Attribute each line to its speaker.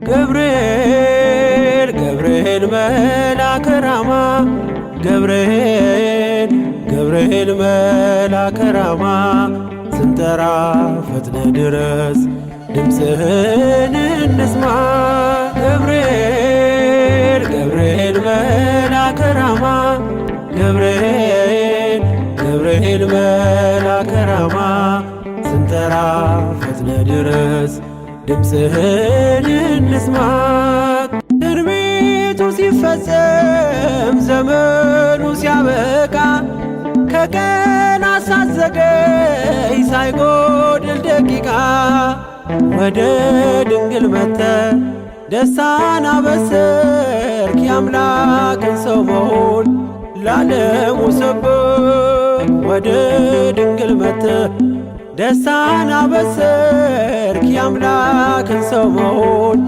Speaker 1: ገብርኤል ገብርኤል መልአከ ራማ፣ ገብርኤል ገብርኤል መልአከ ራማ፣ ስንጠራ ፈጥነ ድረስ ድምፅህን እንስማ። ገብርኤል ገብርኤል መልአከ ራማ፣ ገብርኤል ገብርኤል መልአከ ራማ፣ ስንጠራ ፈጥነ ድረስ ድምፅህን እንስማ። ትንቢቱ ሲፈጸም ዘመኑ ሲያበቃ፣ ከቀን ሳትዘገይ ሳይጎድል ደቂቃ፣ ወደ ድንግል መጥተ ደስታን አበሰርክ፣ የአምላክን ሰው መሆን ላለሙ ሰበክ። ወደ ድንግል መጥተ ደስታን አበሰርክ፣ የአምላክን ሰው መሆን